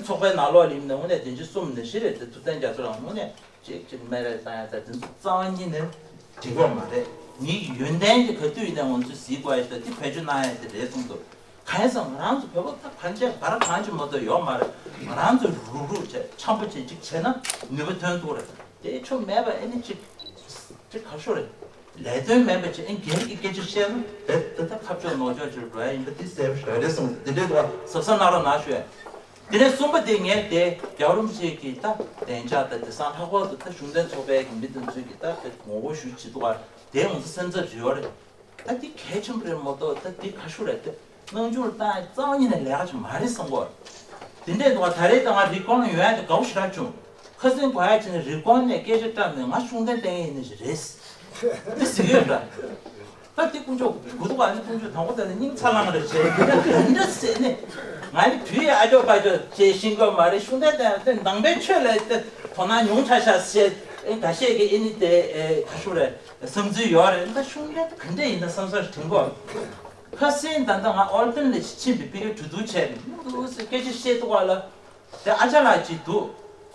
ཚོགས་པའི་ནང་ལོགས་ལ་ཡིན་ན་དངོས་གནས་དེ་འདྲའི་གསུམ་ནས་བཞི་རེད་དེ། ཐུབ་བསྟན་རྒྱ་མཚོ་ལགས་དངོས་གནས་གཅིག་གཅིག་སྨད་རེ་བཏང་ཡ་ད་དེ་ཚོ་རྩ་བ་ཉིད་ནས་འགྲིག་གི་མ་རེད། མིའི་ཡོན་ཏན་གྱི་ག་དུས་ཡིན་ན་ང་ཚོས་གཟིགས་དགོས་ཡ་ཞིག་ད་དེ་བེད་སྤྱོད་གནང་ཡ་དེ་རེད་གསུངས་འདུག་གང་ཡིན་ཟེར་ན་ང་རང་ཚོ་བོད་པ་ད་གང་བྱས་བར་གང་བྱེད་མ་གཏོགས་ཡོད་མ་རེད། ང་རང་ཚོ་རུག་རུག་བྱས་འཆམ་པོ་བྱས་ཅིག་བྱས་ན་ནུས་པ་ཐོན་ཐུབ་རེད། དེ་ཆོ་མེད་པ་ཨེ་ནི་ཅིག་ཅིག་ག་ཤོ་རེད། ལས་དོན་མེད་པ་ཅིག་ཨེ་སྒེར་གྱི་སྐད་ཆ་བཤད་ན་དེ་དེ་ད་ཁ་ཕྱོགས་ནོར་ཕྱོགས་ཅིག་འགྲོ་ཡ་ཡིན་པ་དེ་གསལ་པོ་ཞེ་དྲག་རེད་གསུངས། དེ་འདྲའི་འདུག་ག་གཟབ་གཟབ་གནང་རོགས་གནང་ཞུ་ཡ། དེ་ནས་གསུམ་པ་དེ་ངས་དེ་རྒྱལ་བ་རིན་པོ་ཆེ་གི་ད་བདེ་འཇགས་ད་དེང་སང་ལྷག་པར་དུ་ད་གཞུང་འབྲེལ་ཚོགས་པའི་གི་མི་དེ་ཚོས་གི་ད་དེ་ངོ་རྒོལ་ཞུ་བྱེད་འདུག་ག་དེ་ང་ཚོ་སེམས་འཚབ་ཞིག་ཡོད་རེད། ད་འདི་གལ་ཆེན་པོ་རེད་མ་གཏོགས་ད་འདི་ཁ་ཤུ་རེད་དེ། སྣང་ཆུང་རེ་བཏང་ཡ་རྩ་བ་ཉིད་ནས་ལས་ཀ་ཅིག་མ་རེད་བསམ་གོ། དེ་འདྲས་འདུག་ག་ད་རེས་ད་ང་རི་ཀོན་ལ་ཡོང་ཡ་དེ་དགའ་པོ་ཞེ་དྲག་བྱུང་། ཁ་སང་གོ་ཡ་བྱས་ནས་རི་ཀོན་ནས་སྐད་ཆ་བཀྲམ་ནས་ང་གཞུང་འབྲེལ་ལྟེ་གནས་ཡིན་ནི་ཞིག་རེད། འདི་ཟེར་གི་ཡོད་འདྲ། ད་འདི་དཀོན་མཆོག་གུ་དུ་ག་ནི་དཀོན་མཆོག་དང་པོ་དེ་ནི་སྙིང་ཚ་ལངས་རེད་བྱས་འདི་འདྲ་ཟེར་ནས། ང་ནི་བུ་ཡི་ཨ་ཅོ་པ་ཅོ་བྱས་ཤིང་གོ་མ་རེད། གཞུང་འབྲེལ་ལྟེ་གནས་དེ་ནང་པའི་ཆོས་ལ་དེ་དོ་སྣང་ཉུང་དྲགས་ཤག་ཟེར། ཨེ་འགའ་ཤས་ཀྱིས་ཨེ་ནི་དེ་ཨེ་ཁ་ཤུ་རེད། བསམ་ཚུལ་ཡོད་རེད། ད་གཞུང་འབྲེལ་དེ་ག་འདྲས་ཡིན་ན་བསམ་བསམ་དྲན་གོ། ཁ་སང་ད་ལྟ་ང་ཨོལ་ཏན་ལ་ཕྱིན་པའི་པི་ཀའི་གྲོས་བསྡུར་བྱས་ནས་འདུག་ཟེར་སྐད་ཆ་བཤད་འདུག་ག་ལ། དེ་ཨ་ཅག་ལགས་ཅིག་འདུག་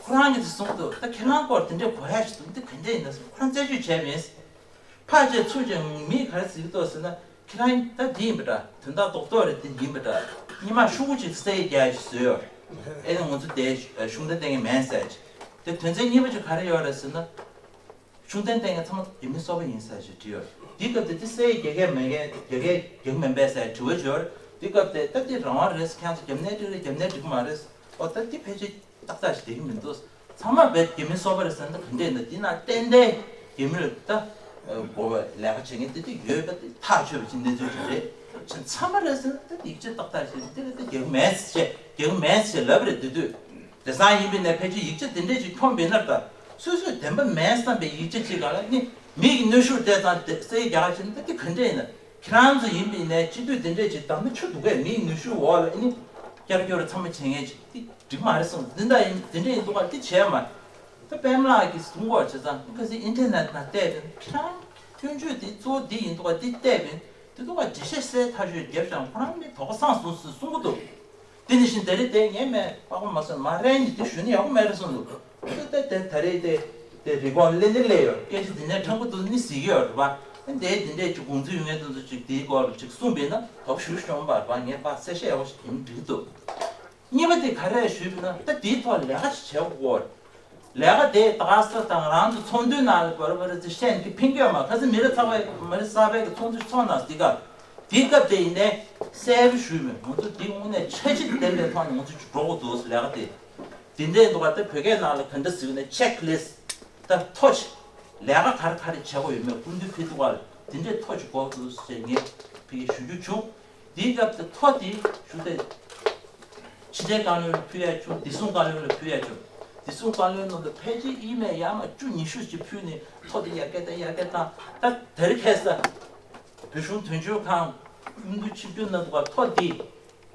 ཁོ་རང་གིས་དེ་གསུངས་འདུག་ད་ཁྱེད་རང་སྐོར་དེ་འདྲས་གོ་ཡ་ཞིག་འདུག་འདི་ག་འདྲས་ཡིན་ན་ཁོ་རང་རྩད་གཅོད་བྱས་མེད། ཕར་བྱས་ཚུར་བྱས་མིས་ག་རེ་ཟེར་གི་འདུག་ཟེར་ན། ཁྱེད་རང་ད་འདི་ཡིན་པ་འདྲ། དོན་དག་རྡོག་རྡོག་རེད། འདི་ཡིན་པ་འདྲ། སྔོན་མ་ཤོག་གུ་ཅིག་གསལ་རྒྱག་ཞིག་བཟོས་ཡོད། ཨེ་ནི་ང་ཚོ་དེ་གཞུང་འབྲེལ་ལྟེ་གནས་མིན་ཟེར་གྱི། དེ་དོན་ཚན་གཉིས་པ་ཅིག་ག་རེ་ཡོད་རེད་ཟེར་ན། གཞུང་འབྲེལ་ལྟེ་གནས་ཚང་མ་རྒྱ་མི་སོ་པ་ཡིན་ཟེར་ཞིག་བྲིས་ཡོད། འདི་སྐབས་དེ་དེ་གསལ་རྒྱག་གི་མེད་མཁན། རྒྱག་གི་རྒྱག་མིན་པས་ཟེར་དྲི་བ་ཅིག་ཡོད་རེད། འདི་སྐབས་དེ་ད་འདི་རང་དབང་རེད། ཁྱེད་ཚོ་རྒྱབ་ནས་འགྲིག་རེད། རྒྱབ་ནས་འགྲིག་གི་མ་རེད། ཨོ་ད་འདི་ཕལ་ཆེར་ཏག་ཏག་ཞིག་བསྡད་ཀྱི་མི་འདུག་ཚང་མ་བས་རྒྱ་མི་སོ་པ་རེད་ཟེར་ན་ག་འདྲས་ན། འདི་ན་ཏན་ཏན་ རྒྱ་མིར་ད་གོ་བ་ལས་ཀ་བྱེད་མཁན་དེ་དེ་ཡོད་པ་དེ་ཐག་ཆོད་པ་ཅིག་གནས་ཚུལ་ཅིག་རེད། ཚང་མ་རེད་ཟེར་ན་ད་ཡིག་ཆ་ཏག་ཏག་ཞིག་དེ་ལ་ད་རྒྱག་མེད་ཟེར་རྒྱག་མེད་ཟེར་ལབ་རེད། དེ་དུས་དེང་སང་ཡིན་པའི་ནས་ཕལ་ཆེར་ཡིག་ཆ་དེ་འདྲས་ཅིག་མཐོང་པའི་ནར་ད་སོ་སོས་བདེན་པ་མེད་བསམ་པའི་ཡིག་ཆ་ཅིག་ག་ལ་ནི་མི་གི་གནོན་ཤུགས་སྤྲད་ཙང་དེ་སེ་རྒྱག་ཕྱིན་ད་དེ་ག་འདྲས་ཡིན་ན་ཁྱེད་རང་ཚོ་ཡིན་པའི་ནས་སྤྱི་འཐུས་དེ་འདྲས་ཅིག་བདམས་ན་ཆོ་འདུག་གས། མི་གི་གནོན་ཤུགས་འོག་ལ་ནི་བསྐྱར་བསྐྱར་ཚང་མ་བྱེད་མཁན་ཅིག་དེ་འགྲིག་མ་རེད་གསུངས། འདི་འདྲ་ཡིན་འདི་འདྲས་ཡིན་འདུག་ག་དེ་བྱས་མ། ད་པད་མ་ལགས་ཀྱིས་གསུང་གོ་བྱས་ཙང་ཁ་སང་ཨིན་ཊར་ནེཊ་ནང་བལྟས་པས་ཁྱེད་རང་སྐྱོན་བརྗོད་དེ་གཙོ་བོ་འདི་ཡིན་འདུག་ག་འདི་བལྟས་པས་འདི་འདུག་ག་འགྲེལ་བཤད་གསལ་ཐག་ཆོད་རྒྱབ་ཤག་ཁོ་རང་ནི་དོགས་པ་སངས་སོང་ཟེར་གསུང་གི་འདུག་དེ་ནི་བཞིན་དེ་རིང་དེ་ངས་མེད་པག་པ་མ་སོང་མ་རན་ནི་དེ་ཞུ་ནི་ཡག་པོ་མེད་རེད་གསུངས་འདུག་དེ་དེ་དེ་ད་རེས་དེ་དེ་རི་ཀོན་ལེན་ནི་ལས་ཡོད་སྐད་ཆ་འདི་ནས་ཕྲན་བུ་འདུག་ནི་ཟིག་ཡོད་རེད་པ། དེ་འདི་འདྲས་ཅིག་དགོངས་ཚུལ་ཡོད་ངེས་འདུག་ཚོ་ཅིག་དེའི་སྐོར་ལ་ཅིག་གསུངས་པས་ན་དོགས་ཞུ་ཤོང་པར་པ་ངས་པ་གསལ་བཤད་ཡག་པོ་ཞིག་ཡིན་འགྲིག་འདུག་གཉིས་པ་དེ་ག་རེ་ཞུས་པ་ན་ད་དེའི་ཐོག་ལས་ཀ་ཞིག་བྱེད་དགོས། ལས་ཀ་དེ་ད་ག་ས་དང་རང་ཚོ་ཚོགས་འདུའི་ནང་ལ་བར་བར་ཚེ་ཤན་གྱི་ཕན་གྱི་ཡོད་མ་ཁ་སང་མི་རེ་ཚགས་པའི་མི་རེ་གསར་པའི་གི་ཚོགས་འདུ་ཚོགས་ནང་དེ་ག་དེའི་སྐབས་དེ་ཡིན་ནའི་གསལ་པོ་ཞུས་མེད། ང་ཚོ་དེ་དངོས་གནས་འཆར་གཞི་ལྡན་པའི་ཐོག་ནས་ང་ཚོ་ཅིག་འགྲོ་དགོས་འདུག་ལས་ཀ་དེ། དེ་འདྲའི་འདུག་ག་ད་བོད་སྐད་ནང་ལ་ག་འདྲ་ཟེར་ན་ཆེག་ལིས་ད་ཐོ་ཆེ་ལས་ཀ་ག་རེ་ག་རེ་བྱེད་དགོས་ཡོད་མེད་སྐུ་མདུན་ཕེབས་དུས་སྐབས་ལ་དེ་འདྲའི་ཐོ་ཆེ་དགོས་འདུག་ཟེར་ངས་ཕ་གིར་ཞུ་རྒྱུ་བྱུང་། དེའི་སྐབས་དེ་ཐོ་དེ་ཞུ་སྟེ། ཕྱི་དྲིལ་བཀའ་བློན་ལ་ཕུལ་ཡ་བྱུང་། བདེ་སྲུང་བཀའ་བློན་ལ་ཕུལ་ཡ་བྱུང་། བདེ་སྲུང་བཀའ་བློན་ནང་དུ་ཕལ་ཆེར་ཨི་མེལ་ཡར་མར་བཅུ་ཉི་ཤུ་ཞིག་ཕུལ་ནས་ཐོ་དེ་ཡར་རྒྱས་བཏང་ཡར་རྒྱས་བཏང་། ད་དེ་རིང་ཁ་སང་བོད་གཞུང་དོན་གཅོད་ཁང་དབུས་འདུ་ཆིབས་བསྒྱུར་གནང་འདུག་ག་ཐོ་དེ་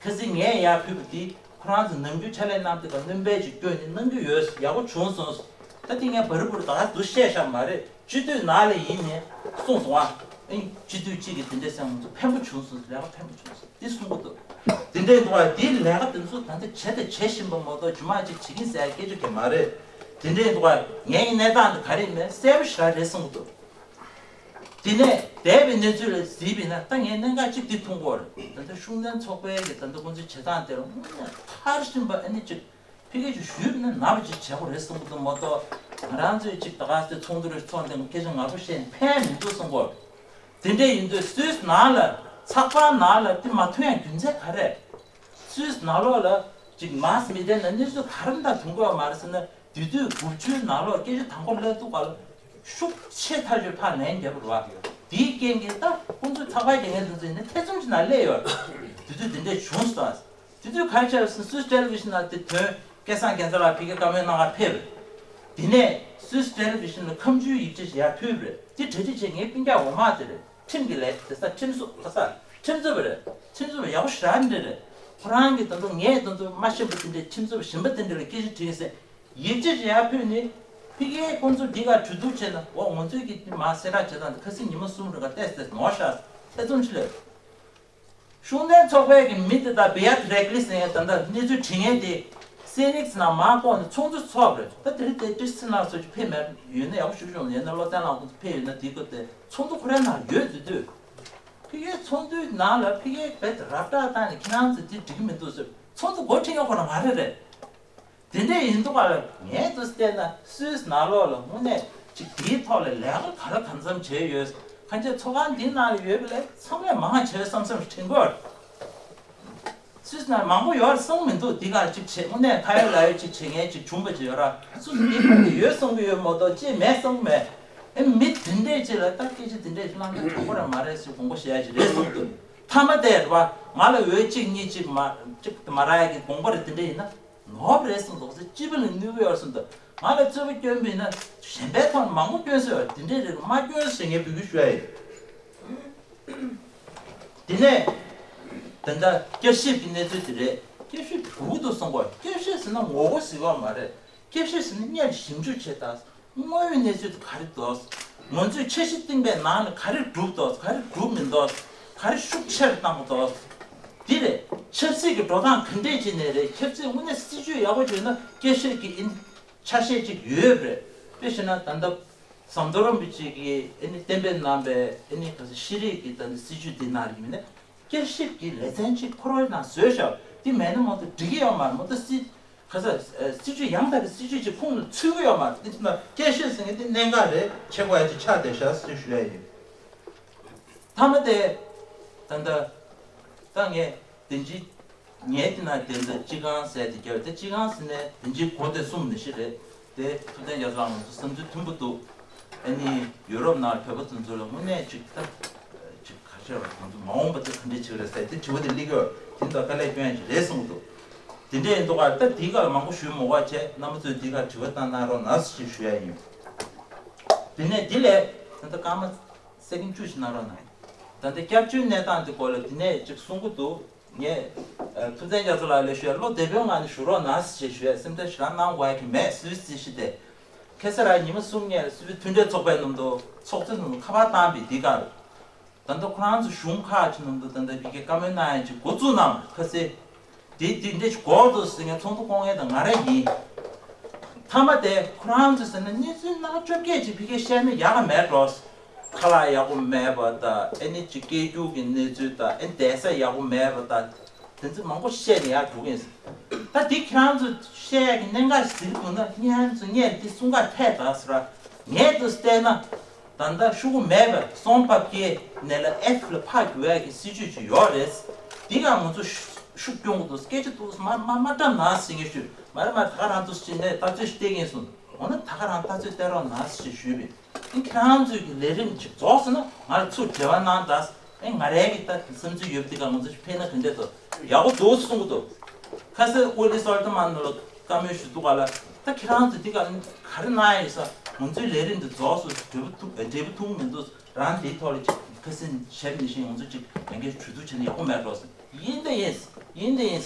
ཁ་སང་ངས་ཡར་ཕུལ་བ་དེ་ཁོ་རང་ཚོ་ནམ་རྒྱུན་ཕྱག་ལས་གནང་དུས་ག་སྣོན་པ་ཅིག་བསྐྱོན་ནས་གནང་གི་ཡོད། ཡག་པོ་བྱུང་སོང་། ད་དེ་ངས་བར་བར་ད་ག་དུ་བཤད་བཞག་མ་རེད། སྤྱི་འཐུས་ནང་ལ་ཡིན་ནས་གསུངས་སོང་ཨ། ཨིན་སྤྱི་འཐུས་གཅིག་གིས་དེ་འདྲ་གསུངས་ཚོ་ཕན་པོ་བྱུང་སོང་། ལས་ཀ་ཕན་པོ་བྱུང་སོང་དེ་གསུང་གི་འདུག་དེ་འདྲའི་འདུག་ཨ། དེའི་ལས་ཀ་དེ་ཚོ་ད་ལྟ་བྱས་དང་བྱེད་བཞིན་པ་མ་གཏོགས་རྗེས་མ་ཅིག་བྱེད་ཀྱིན་ཟེར་སྐད་ཆ་གང་ཡང་མ་རེད། དེ་འདྲའི་འདུག་ཨ། ངའི་གནས་སྟངས་དེ་ག་རེ་ཡིན་མིན་གསལ་པོ་ཞེ་དྲག་རེད་གསུང་གི་འདུག་དེ་ནས་འདས་པའི་གནས་ཚུལ་ལ་གཟིགས་པ་ཡིན་ན་ད་ངས་གནད་འགག་གཅིག་འདི་མཐོང་གི་ཡོད་རེད། ད་ལྟ་ཤུགས་ལྡན་ཚོགས་པའི་གི་ད་ལྟ་ཁོང་ཚོའི་བྱེད་སྟངས་དེ་ལ་དངོས་གནས་མཐར་ཕྱིན་པ་ཨ་ནི་ཅིག་ཕ་གི་ཅིག་ཞུས་ན་ནག་པ་ཅིག་བྱེད་དགོས་རེད་གསུང་གི་འདུག་མ་གཏོགས་ང་རང་ཚོས་ཅིག་ད་ག་ཚོད་ཚོགས་འདུ་རེ་ཚོགས་འདི་སྐད་ཆ་ངར་པོ་བཤད་ནས་ཕན་མི་འདུག་གསུང་གི་ཡོད་རེད། དེ་འདྲ་ཡིན་དུས་སུད་སི་ནང་ལ་ཚགས་པར་ནང་ལ་དེ་མ་ཐོན་ཡ་རྒྱུ་མཚན་ག་རེ། སུད་སི་ནང་ལོགས་ལ་ཅིག་མཱས་མི་ཌི་ཡ་ནང་གནས་ཚུལ་ག་རེ་འདྲ་ཐོན་གི་ཡོད་མ་རེད་ཟེར་ན། དེ་དུས་དགུ་བཅུའི་ནང་ལོགས་སྐད་ཆ་དང་པོ་སླེབས་དུས་སྐབས་ལ་ཤུགས་ཆེ་ཐག་ཆོད་ཕར་ལན་བརྒྱབ་པ་རེད་བ། དེའི་རྐྱེན་གྱིས་ད་ཁོང་ཚོས་ཚགས་པར་རྒྱག་མཁན་དེ་ཚོ་ཡིན་ན་ཐེ་ཚོམ་ཞིག་ནང་སླེབས་ཡོད་རེད། དེ་དུས་དེ་འདྲས་བྱུང་སོང་། དེ་དུས་ག་རེ་བྱས་ཟེར་ན་སུད་སི་ཊེ་ལི་ཝི་ཤན་ནང་དེ་དོན་སྐལ་བཟང་རྒྱལ་མཚན་ལགས་ཕ་གིར་བཀའ་མོལ་གནང་གར་ཕེབས་རེད། དེ་ནས་སུད་སི་ཊེ་ལི་ཝི་ཤན་ལ་ཁ་མཆུའི་ཡིག་ཆ་ཞིག་ཡར་ཕུལ་བ་རེད། དེ་གྲ་སྒྲིག་བྱས་ངའི་སྤུན་ཀྱག་འོག་མ་དེ་རེད། ཁྲིམས་ཀྱི་ལས་དེ་ས་ཁྲིམས་བཟོ་ག་ས་ཁྲིམས་བཟོ་བ་རེད། ཁྲིམས་བཟོ་བ་ཡག་པོ་ཞེ་དྲག་འདྲ་རེད། ཁོ་རང་གིས་ད་དུང་ངས་ད་དུང་མ་ཤེས་པ་དེ་འདྲའི་ཁྲིམས་བཟོ་བ་གཞན་པ་དེ་འདྲ་ལ་སྐད་ཆ་དྲིས་ཟེར་ཡིག་ཆ་ཞིག་ཡར་ཕུལ་ནས་ཕ་གིའི་ཁོང་ཚོ་འདི་ག་གྲོས་བསྡུར་བྱས་ན་འོ་ང་ཚོའི་གི་མ་གསལ་བསྒྲགས་བྱེད་སྟངས་དེ་ཁ་སང་ཉི་མ་གསུམ་རིང་ག་ཏོག་ཙམ་ནོར་ཤག་ཐེ་ཚོམ་ཆེ་ལོས། ཤུགས་ལྡན་ཚོགས་པའི་གི་མི་དེ་དག་བི་ཡ་ཐི་རེག་ལི་ཟེར་མཁན་ད་ལྟ་གནས་ཚུལ་དྲི་མཁན་དེ་སེ་ནིག་སི་ནང་མར་ལྐོག་ནས་ཚོགས་འདུ་ཚོགས་པ་རེད། ད་དེ་རིང་དེ་ཏི་སི་ནང་སོགས་ཀྱི་ཕེབས་མེད་ཡོད་ན་ཡག་པོ་ཞུ་ཤོག་ཡོད་ན་བློ་བཙན་ལགས་ཁོང་ཚོ་ཕེབས་ཡོད་ན་དེའི་སྐབས་དེ་ཚོགས་འདུ་ཁོ་རའི་ནང་ཡོད་དུས་དུས་ཕ་གིའི་ཚོགས་འདུའི་ནང་ལ་ཕ་གིའི་རྦད་དེ་རབ་བསྒྲགས་བཏང་ནས་ཁྱེད་རང་ཚོ་དེ་འགྲིག་གི་མི་འདུག་ཟེར་ཚོགས་འདུ་འགོ་ཁྲིད་མཁན་ཁོ་རང་ང་རང་རེད། དེ་འདྲས་ཡིན་དུས་ག་ལ་ངས་དུ་བལྟས་ན་སུད་སི་ནང་ལོགས་ལ་དངོས་གནས་ཅིག་དེའི་ཐོག་ལ་ལས་ཀ་ག་ལ་གང་འཚམ་བྱས་ཡོད། གང་ཅི་ཚོགས་ཁང་འདི་ནང་ལ་ཡོད་པ་ལས་ཚང་མས་མང་བྱས་བསམ་བསམ་དྲན་གྱི་ཡོད། སུད་སི་ནང་མང་པོ་ཡོད་རེད་གསུངས་མི་འདུག་འདི་ག་ཅིག་བྱས་དངོས་གནས་ཁ་ཡོད་ལག་ཡོད་ཅིག་བྱེད་མཁན་ཅིག་བྱུང་བ་ཅིག་ཡོད་ར། སུད་སི་འདི་ཁ་ནས་ཡོད་གསུང་གི་ཡོད་མ་གཏོགས་ཅིག་མེད་གསུང་གི་མེད། ཨེ་མི་དེ་འདྲས་ཅིག་ལ་ད་སྐད་ཆ་དེ་འདྲས་ཅིག་གླེང་ན་དྲང་པོ་ར་མ་རེད་ཟེར་དགོངས་པ་བཞེས་ཡ་ཅིག་རེད་གསུངས་འདུག་མཐའ་མ་དེ་རེད་བ། ང་ལ་འོས་གཅིག་གཉིས་ཅིག་མ་ཅིག་མ་རག་ཡ་གི་དགོངས་པ་རེད། དེ་འདྲས་ཡིན་ན། ནོར་རེད་གསུངས་འདུག་ཟེར། སྤྱི་པ་ལ་གནོད་གི་ཡོད་གསུངས་འདུག་ང་ལ་རྩོད་པ་སྐྱོན་པ་ཡིན་ན་གཞན་པའི་ཐོག་ནས་མང་པོ་སྐྱོན་སྲོལ་ཡོད། དེ་འདྲའི་རིགས་མ་སྐྱོན་ཟེར་ངས་འབོད་སྐུལ་ཞུ་ཡ་ཡིན། དེ་ནས་ད་ལྟ་བསྐྱར་ཞིབ་ཀྱི་གནས་ཚུལ་དེ་རེད། བསྐྱར་ཞིབ་དྲུག་ཏུ་གསུངས་པ། བསྐྱར་ཞིབ་ཟེར་ན་ངོ་རྒོལ་ཟེར་བ་མ་རེད། བསྐྱར་ཞིབ་ཟེར་ན་སྔོན་ཞིབ་འཇུག་བྱེད་སྟངས། དངོས་ཡོད་གནས་ཚུལ་དེ་ག་རེ་འདུག་ང་ཚོས་འཆར་གཞི་བཏིང་པའི་ནང་ནས་ག་རེ་འགྲུབ་འདུག་ག་རེ་འགྲུབ་མི་འདུག་ག་རེ་ཤུགས་ཆེར་བཏང་འདུག་འདི་རེད། ཆབ་སྲིད་ཀྱི་འགྲོ་སྟངས་ག་འདྲས་བྱས་ནས་རེད། ཆབ་སྲིད་དངོས་གནས་སྲིད་ཇུས་ཡག་པོ་བྱས་ན་བསྐྱར་ཞིབ་ཀྱི་ཨིན་ཆ་ཤས་ཅིག་ཡོད་པ་རེད། དཔེ་བཞག་ན་ད་ལྟ་ཟམ་གདོང་རིན་པོ་ཆེ་གིས་ཨ་ནི་གཏན་འབེབས་གནང་པའི་ཨ་ནི་ག་ཚོད་ཤེས་རིག་གི་ད་ལྟ་སྲིད་ཇུས་འདི་ནང་ཡིན་ན་བསྐྱར་ཞིབ་ཀྱི་ལེ་ཚན་ཅིག་ཁོ་རང་ནང་བཟོས་བཞག་འདི་མེད་ན་མ་གཏོགས་འགྲིག་གི་ཡོད་མ་རེད། མ་གཏོགས་སྲིད་ག་ས་སྲིད་ཇུས་ཡང་དག་པའི་སྲིད་ཇུས་ཅིག་ཁོང་ལ་ཚུད་ཀྱི་ཡོད་མ་རེད། དེ་ཚོ་ན་བསྐྱར་ཞིབ་ཟེར་མཁན་དེ་གནད་འགག་རེད། བྱེད་དགོས་ཡ་ཅིག་ཆགས་བསྡད་ཤག་ཟེར་ཞུ་ཡ་ཡིན། མཐའ་མ་དེ་ད་ལྟ་ད་ངས་དེ་འཇི་ངས་དེ་ན་དེ་འདྲ་སྤྱི་ཁང་ཟེར་དེ་རྒྱབ་དེ་སྤྱི་ཁང་ཟེར་ནས་དེ་འཇི་གོ་དེ་གསུམ་ནི་ཤི་རེད། དེ་ཐུབ་བསྟན་རྒྱ་མཚོ་ལགས་ང་ཚོ་བསམ་ཚུལ་མཐུན་པོ་འདུག་ཨ་ནི་ཡུ་རོབ་ནང་བོད་པ་དེ་ཚོ་ལ་དངོས་གནས་ཅིག་ད་ཅིག་ག་རེ་བྱས་པ་ང་ཚོ་མ་འོངས་པ་དེ་ག་འདྲས་བྱེད་ཀྱི་རེད་ཟེར་དེ་དྲི་བ་དེ་སླེབས་ཀྱི་ཡོད་རེད། དེ་ད་དཀའ་ལས་སྐྱོན་ཡ་ཅིག་རེད་གསུངས་འདུག་དེ་འདྲས་ཡིན་འདུག་ག་ད་དེའི་སྐོར་ལ་མང་པོ་ཞུ་མི་དགོས་པ་བྱས། རྣམ་པ་ཚོས་དེའི་སྐོར་དྲི་བ་བཏང་གནང་རོགས་གནང་ཞེས་ཞུ་ཡ་ཡིན། དེ་ནས་དེ་ལས་ད་ལྟ་སྐར་མ་སེ་ཀེན་བཅུ་ཞིག་གནང་རོགས་གནང་། ད་ལྟ་སྐྱབས་བཅོལ་གནས་སྟངས་དེ་སྐོར་ལ་དེ་ནས་ཅིག་གསུང་གི་འདུག་ངས་ཨ་ཐུབ་བསྟན་རྒྱ་མཚོ་ལགས་ལ་ཞུ་ཡ། བློ་བདེ་པོའི་ངང་ནས་ཞུ་རོགས་གནང་ཞེས་ཞུ་ཡ། སེམས་ཁྲལ་ཞེ་དྲག་གནང་དགོས་ཡ་གི་མེད། སུད་སི་སྲིད་གཞི་དེ་ཁ་སང་རང་ཉི་མ་གསུམ་སྔོན་ལ་སུད་སི་མཐུན་འབྲེལ་ཚོགས་པའི་ནང་དུ་ཚོགས་གཙོའི་ནང་དུ་ཁ་པར་བཏང་བའི་དེ་གར། ད་ལྟ་ཁོ་རང་ཚོ་གཞུང་ཁག་ཅིག་ནང་དུ་ད་ལྟ་ཕ་གིའི་བཀའ་མོལ་གནང་ཡ་ཅིག་འགོ་བཙུགས་གནང་བ་ཁ་སང་། དེ་དེ་འདྲ་ཞིག་འགོར་འདུག་ཟེར་མཁན་ཚོགས་འདུ་སྐོང་མཁན་དེ་ང་རང་ཡིན། མཐའ་མ་དེ་ཁོ་རང་ཚོས་ཟེར་ན་གནས་ཚུལ་སྣ་བཅོ་བརྒྱད་ཅིག་ཕ་གིར་བཤད་ན་ཡག་ག་མེད་འགྲོ། ཁ་ལག་ཡག་པོ་མེད་པ་དང་། ཨ་ནི་ཅིག་སྐད་སྒྱུར་གྱི་གནས་ཚུལ་དང་། ཨ་ནི་བསྡད་ས་ཡག་པོ་མེད་པ་དང་། དེ་ཚོ་མང་པོ་བཤད་ནས་ཡར་འགྲོ་གི་ཡིན། ད་དེ་ཁྱེད་རང་ཚོས་བཤད་ཡག་གི་གནད་འགག་ཞིག་འདུག་ན་ཁྱེད་རང་ཚོས་ངས་འདི་གསུང་ག་ཐད་ད་ཟེར་བ། ངས་འདུག་བལྟས་ན། ད་ལྟ་ཤོག་གུ་མེད་པའི་སོང་པ་ཕ་གིའི་ནས་ལ་ཨེཕ་ལ་ཕར་བསྒྱུར་ཡག་གི་སྲིད་ཇུས་ཅིག་ཡོད་རེད། འདི་ག་ང་ཚོ་ཤུགས་སྐྱོན་གྱི་འདུག་སྐད་ཆ་འདུག་མ་མ་མ་བཀྲམ་ན་ཟེར་མཁན་ཞུས། མ་རེད་མ་རེད། ད་ག་རང་འདུག་ཅེས་ནས་ལྟ་ཚུལ་ཞིག་སྟེར་གི་ཡིན་གསུངས། འོ་ན་ད་ག་རང་ལྟ་ཚུལ་སྟེར་རོགས་གནང་ཞེས་ཞུས་པས། ཨེ་ཁྱེད་རང་ཚོས་ཀྱི་ལས་རིམ་ཅིག་རྫོགས་སོང་ན་ང་ལ་ཚུར་འབྲེལ་བ་གནང་དང་། ཨེ་ང་རའི་གི་ད་བསམ་ཚུལ་ཡོད་པ་འདི་ག་ང་ཚོ་ཕན་ན་ག་འདྲས་འདུག་ཡག་པོ་འདུག་གསུང་གི་འདུག་ཁ་སང་ཨོ་ལི་སོལ་ཏི་མ་ནོ་ལ་བཀའ་མོལ་ཞུ་དུས་ག་ལ། ད་ཁྱེད་རང་ཚོ་འདི་ག་ག་རེ་གནང་ཡ་ཡིན་ས། ང་ཚོའི་ལས་རིམ་འདི་རྫོགས་སོང་། འབྲས་བུ་ཐུབ་འབྲས་བུ་ཐུབ་མི་འདུག་རང་དེའི་ཐོག་ལ་ཅིག་ཁ་སང་བྱས་པ་ནང་བཞིན་ང་ཚོ་ཅིག་ལས་འགན་གྲོས་བསྡུར་བྱས་ན་ཡག་པོ་མེད་འགྲོ་ཟེར། ཡིན་ད་ཡིན། ཡིན་ད་ཡིན།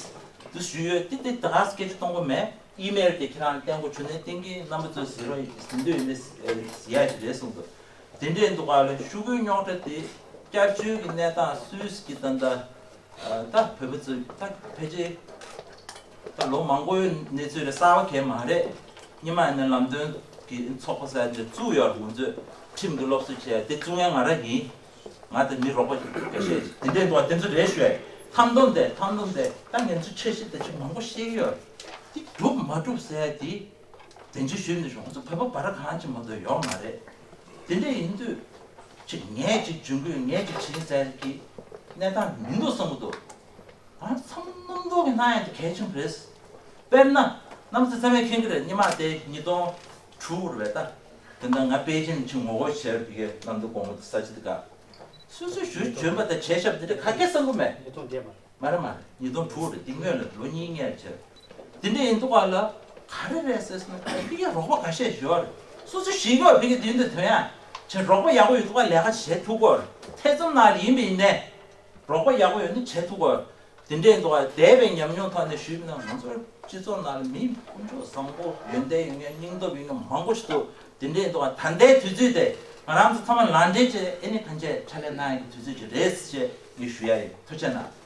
འདི་ཞུས་ཡོད། དེ་དེ་ད་ག་སྐད་ཆ་གཏོང་གི་མེད། ཨི་མེལ་དེ་ཁྱེད་རང་ལ་བསྟན་དགོས་བྱུང་ན་བསྟན་གྱི། རྣམ་པ་ཚོས་ཟེར་རོགས་ཟེར་འདོད་ཡོད་མེད་ཟེར་ཡ་ཞིག་རེད་གསུངས་འདུག་དེ་འདྲས་འདུག་ག་ལ་ཤོག་གུའི་རྙོག་དྲ་དེ་བསྐྱར་བཅོས་ཀྱི་གནས་སྟངས་སུད་སི་གི་ད་ལྟ་ད་བོད་པ་ཚོས་ད་ཕལ་ཆེར་ད་ལོ་མང་པོའི་གནས་ཚུལ་རེད། གསར་པ་གང་མ་རེད། སྔོན་མ་ནས་ལམ་སྟོན་གྱི་ཚོགས་པ་ཟེར་ཅིག་བཙུགས་ཡོད་རེད། ང་ཚོས་ཁྲིམས་ཀྱི་སློབ་གསོ་བྱས་དེ་བཙུགས་མཁན་ང་རང་ཡིན། ང་དང་མི་རོགས་པ་འགའ་ཤས་དེ་འདྲས་འདུག་བ། དེ་ཚོ་རེད་ཞུ་ཡ། ཐམ་ཐོམ་དེ་ཐམ་ཐོམ་དེ་ད་ང་ཚོ་འཆར་གཞི་དེ་ཅིག་མང་པོ་བཤད་ཀྱི་ཡོད། དེ་འགྲུབ་མ་འགྲུབ་ཟེར་ཡ་དེ་དེ་འདྲ་ཞུས་ནས་བྱུང་། ང་ཚོ་བོད་པ་བར་གང་ཅིག་མ་གཏོགས་ཡོད་མ་རེད། དེ་འདྲས་ཡིན་དུས་ཅིག་ངས་ཅིག་འཇོན་གི་ཡོད། ངས་ཅིག་བྱེད་ཟེར་གྱི་གནས་སྟངས་མི་འདུག་བསམ་གྱི་འདུག་ང་ཚང་མ་རྣམ་རྟོག་གི་སྣང་ཡ་དེ་གལ་ཆེན་པོ་རེད། དཔེར་ན་གནམ་ས་ཚང་མས་མཁྱེན་གྱི་རེད། སྔོན་མ་དེ་ཉིས་སྟོང་དྲུག་རེད་པས་ད། དེ་འདྲ་ང་པེ་ཅིན་ཕྱིན་ངོ་རྒོལ་བྱས་པའི་གནམ་བདེ་སྒོ་མོ་ས་ཆ་དེ་ག་སོ་སོའི་ཞུ་འཇོན་པ་དང་བྱས་ཞབས་དེ་འདྲ་ག་གེ་བསམ་གྱི་མེད། ཉིས་སྟོང་བརྒྱད་མ་རེད། མ་རེད་མ་རེད། ཉིས་སྟོང་དྲུག་རེད། དེ་སྔོན་ལ་ལོ་གཉིས་སྔོན་བྱས། དེ་འདྲ་ཡིན་དུས་ག་ལ་ག་རེ་རེད་ཟེར་སོང་ན་ཕ་གིར་རོགས་པ་ཁ་ཤས་ཡོད་རེད། སོ་སོ་ཞིག་ཡོད་ཕ་གིར་དེ་འདྲ་དོན་ཡང་ཆེ་རོགས་པ་ཡག་པོ་ཡོད་དུས་ག་ལས་ཀ་བྱེད་ཐུབ་ཀྱི་ཡོད་རེད། ཐེ་ཚོམ་ནང་ལ་ཡིན་པ་ཡིན་ནའི། རོགས་པ་ཡག་པོ་ཡོད་ན་བྱེད་ཐུབ་ཀྱི་ཡོད་རེད། དེ་འདྲས་འདུག་ག་འདས་པའི་ཉམས་མྱོང་ཐོག་ནས་ཞུས་པ་ན་ང་ཚོའི་སྤྱི་ཚོགས་ནང་ལ་མི་དཀོན་མཆོག་བཟང་པོ་ཡོན་ཏན་ཡོད་མཁན་སྙིང་སྟོབས་ཡོད་མཁན་མང་པོ་ཞིག་འདུག་དེ་འདྲས་འདུག་ག་ད་ལྟའི་དུས་ཚོད་དེ་ང་རང་ཚོ་ཚང་མ་ལག་འབྲེལ་བྱས། ཨེ་ནི་གང་བྱས་ཕྱག་ལས་གནང་ཡག་གི་དུས་ཚོད་ཅིག་རེད་ཅེས་ངས་ཞུ་ཡ་ཡིན། ཐུགས་རྗེ་གནང་།